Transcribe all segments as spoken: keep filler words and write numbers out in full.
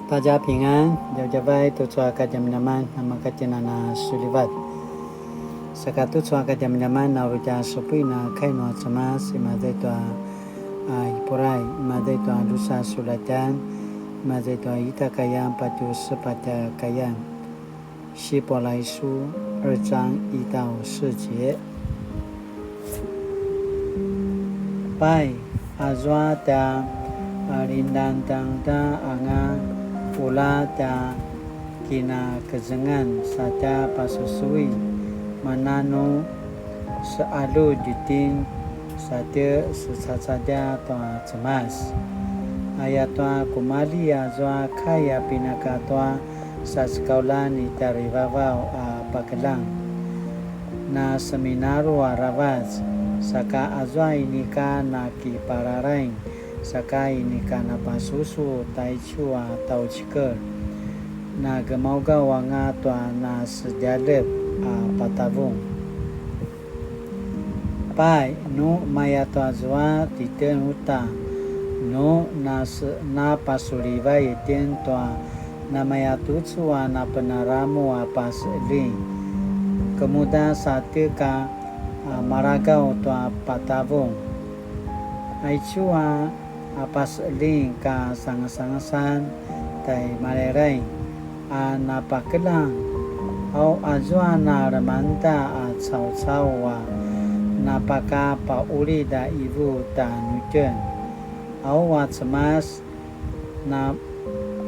大家平安, djavadjavay tucu a kadjamadjaman namakatjinana sulivat. Saka tucu a kadjamadjaman na uri tja supuin a kai nua Cemas, imaza i tua, a, Hiberai, imaza i tua drusa sulatjan, imaza i tua ita kayan patje sepatj a kayan. 希伯来书二章一到四节。Pai, azua tja, a, linangdangda anga ula tja kinakezengan sa tja pasusui, mananu sealudj itjen sa tje secacadja tua Cemas. Ayatua kumalji azua kai a pinaka tua sasekauljan i tjarivavaw a pakeljang. Na seminaru aravac, saka azua inika na kipalalaing, saka inika na pasusu taicu a tjaucikel. Na gemaugaw anga tua na sedjalep a patavung. Pai, nu maya tua zua titjen uta, nu nas-, napasulivay itjen tua namaya tucu a napenaramu a paseqeljing. Kemuda sa tje ka, a, maragaw tua patavung. Aicu a a paseqeljing ka sangasangasan tjai Malailai a napakeljang, au azua na lemangda a caucau a napaka paqulid a qivu tjanuitjen, au a Cemas na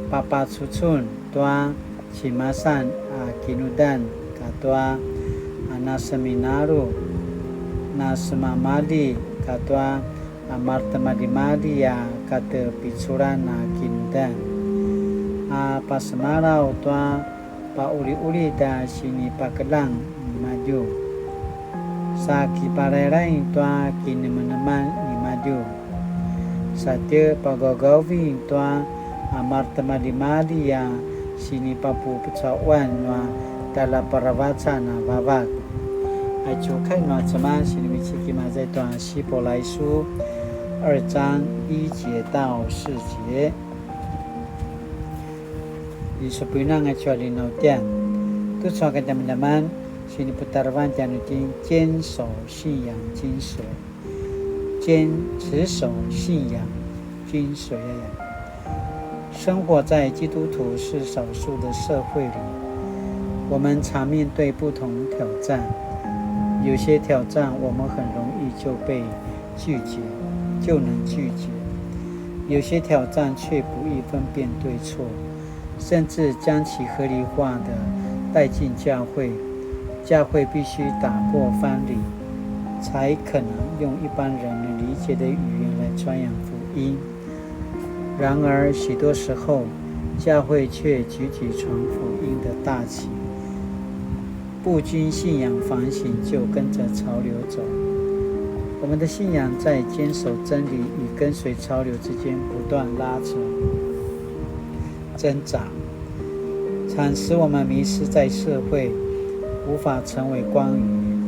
papacucun tua cimasan a kinudan katua a naseminaru, nasemamalji katua a maretimaljimalji a katepiculan a kinudan, a pasemalaw tua paquliqulid a sinipakeljang nimadju. Sa kipalailai tua kinemeneman nimadju. Sa tje pagaugauvin tua a maretimaljimalji a sinipapupecauan nua tjaljaparavacan a vavak. Aicu kai nua Cemas sinivecik imaza i tua 希伯来书二章一节到四节。Isupuinanga aicu a linautian. Tucu a kadjamadjaman, siniputarevan tjanuitjen 坚守信仰精神。坚-，持守信仰精神。生活在基督徒是少数的社会里，我们常面对不同挑战，有些挑战我们很容易就被拒绝，就能拒绝，有些挑战却不易分辨对错，甚至将其合理化地带进教会。教会必须打破藩篱，才可能用一般人能理解的语言来传扬福音。然而，许多时候，教会却举起传福音的大旗，不经信仰反省就跟着潮流走。我们的信仰在坚守真理与跟随潮流之间不断拉扯、挣扎，常使我们迷失在社会，无法成为光与盐。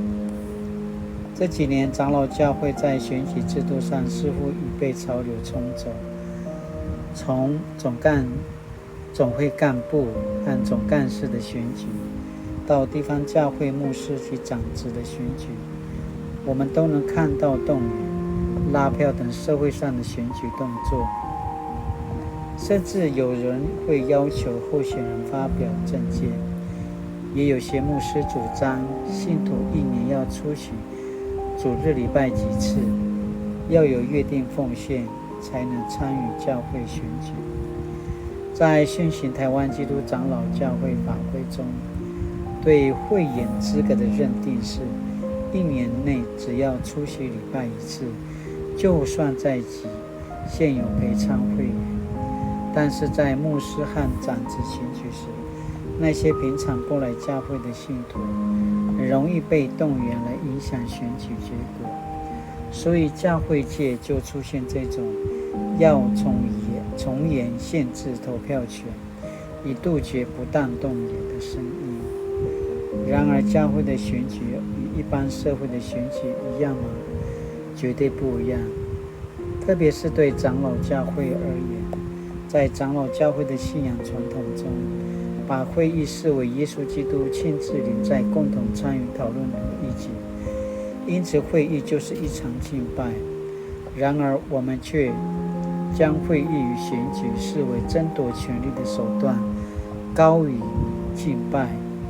这几年，长老教会在选举制度上似乎已被潮流冲走，从总干-，总会干部和总干事的选举，到地方教会牧师及长执的选举，我们都能看到动员、拉票等社会上的选举动作，甚至有人会要求候选人发表政见，也有些牧师主张信徒一年要出席主日礼拜几次，要有约定奉献，才能参与教会选举。在现行台湾基督长老教会法规中，对会员资格的认定是一年内只要出席礼拜一次，就算在籍，现有陪餐会员。但是在牧师和长执选举时，那些平常不来教会的信徒，很容易被动员来影响选举结果。所以教会界就出现这种要从严，从严限制投票权，以杜绝不当动员的声音。然而，教会的选举与一般社会的选举一样吗？绝对不一样。特别是对长老教会而言，在长老教会的信仰传统中，把会议视为耶稣基督亲自临在，共同参与讨论和议决，因此会议就是一场敬拜。然而，我们却将会议与选举视为争夺权力的手段，高于敬拜，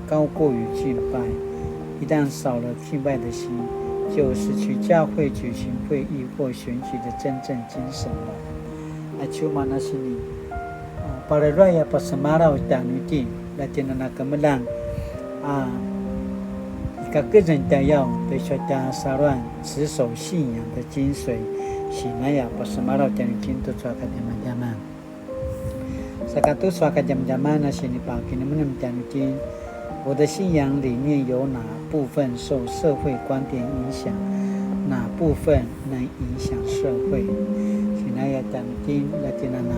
高过于敬拜。一旦少了敬拜的心，就失去教会举行会议或选举的真正精神了。Aicu mana sini, a, palaluay a pasemalaw tjanuitjen, la tjen a na kemeljang, a, ika kezeng tjayaw, tua icu a tja saluan, 持守信仰的精髓, sinaya pasemalaw tjanuitjen tucu a kadjamadjaman. Saka tucu a kadjamadjaman a sinipakinemnem tjanuitjen, 我的信仰里面有哪部分受社会观点影响，哪部分能影响社会？Sinaya tjanuitjen, la tjen a na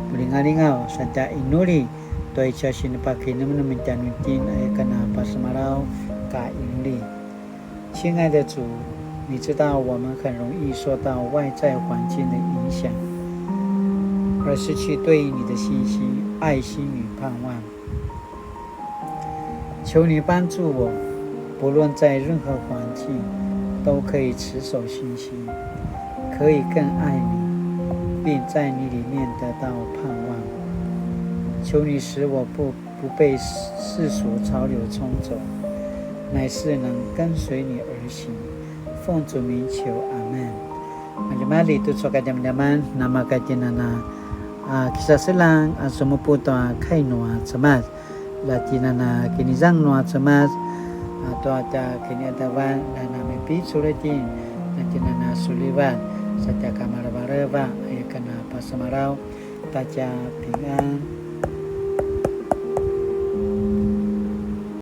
pulingalingaw sa tja inuli, tua icu a sinipakinemnem tjanuitjen, aya ken a pasemalaw ka inuli. 亲爱的主，你知道我们很容易受到外在环境的影响，而失去对你的信心、爱心与盼望。求你帮助我，不论在任何环境，都可以持守信心，可以更爱你，并在你里面得到盼望。求你使我不不被世俗潮流冲走，乃是能跟随你而行。奉主名求，阿们。Maljimalji tucu a kadjamadjaman, namaka tjen a na, a, kisaseljang a semupu tua kai nua Cemas. La tjen a na kinizang nua Cemas, a, tua tja kiniqadavan, la na mipicul itjen, la tjen a na sulivat, sa tja kamalevaleva, aya ken a pasemalaw, 大家平安。